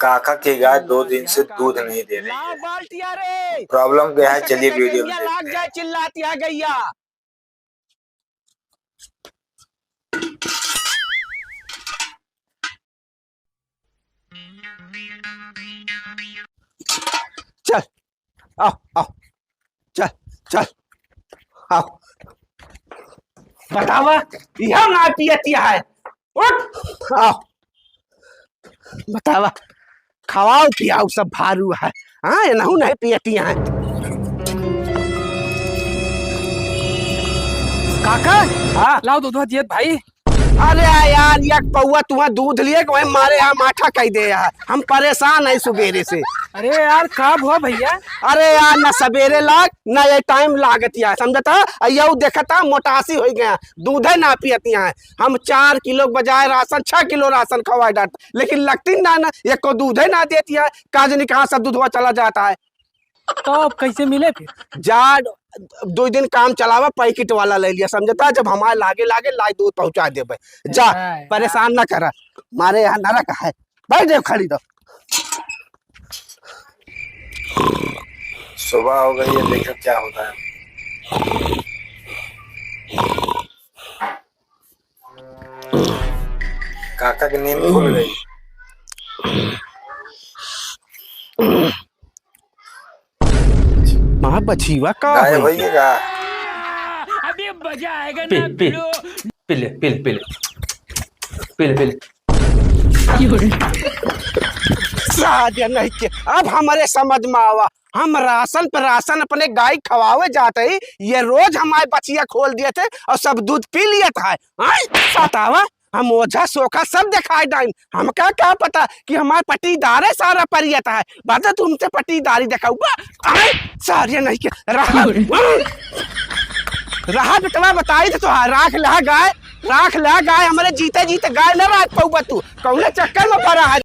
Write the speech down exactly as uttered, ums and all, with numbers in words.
काका की गाय दो दिन से दूध नहीं दे रही है। प्रॉब्लम क्या है, चलिए वीडियो में देखते हैं। चिल्लाती है गैया। चल, आओ, आओ, चल, चल, आओ। बतावा, यह ना पियतिया है। उठ, आओ। बतावा, खवाओ पियाओ सब भारू है। हाँ, एनहू नहीं पियतिया है। काका, हाँ। लाओ दूधवा दियत भाई। अरे यार, एक पौआ तुहा दूध लिए, वही मारे यहाँ माठा कई दे यार। हम परेशान है सुबेरे से। अरे यार, का भुआ भैया? अरे यार, ना सबेरे लाग, ना ये टाइम लागत यार, समझता? अ यऊ देखता, मोटासी होइ गया, दूधे ना पियत यहाँ। हम चार किलो के बजाय राशन, छह किलो राशन खवाए डाट, लेकिन लगती ना, ना, एको दूधे ना देती है। का जानी कहाँ सब दूधवा चला जाता है। तो अब कैसे मिले फिर? जा, दो दिन काम चलावा, पैकेट वाला ले लिया, समझता? जब हमारे लागे लागे लाई दूध पहुंचा देबे। जा, हाँ, परेशान ना करा, मारे यहाँ नरक है। बैठ जाओ, खड़ी रहो। सुबह हो गई है, देखो क्या होता है। काका की नींद खुल गई। माँ बछीवा का गायब होई होई गया। गया। अभी मजा आएगा पी, ना पी, भिड़ो। पी ले, पी ले, पी ले। पी ले, पी ले। सारे नहीं के, अब हमरे समझ में आवा, हम राशन पे राशन अपने गाय खवावे जाते ही, ये रोज हमारे बछिया खोल देते और सब दूध पी लेत है। आय, बतावा, हम ओझा सोखा सब देखाए डाइन, हमका का पता कि हमार पट्टीदारे सारा परियत है, बता तुमसे पट्टीदारी देखाऊबा। आय, सारे नहीं के, रहा, रहा बेटवा, बताई तो तोहार, राख लहा गाय, राख लहा गाय, हमरे जीते जीते गाय न राख पउबा तू, कौने चक्कर में पड़ा है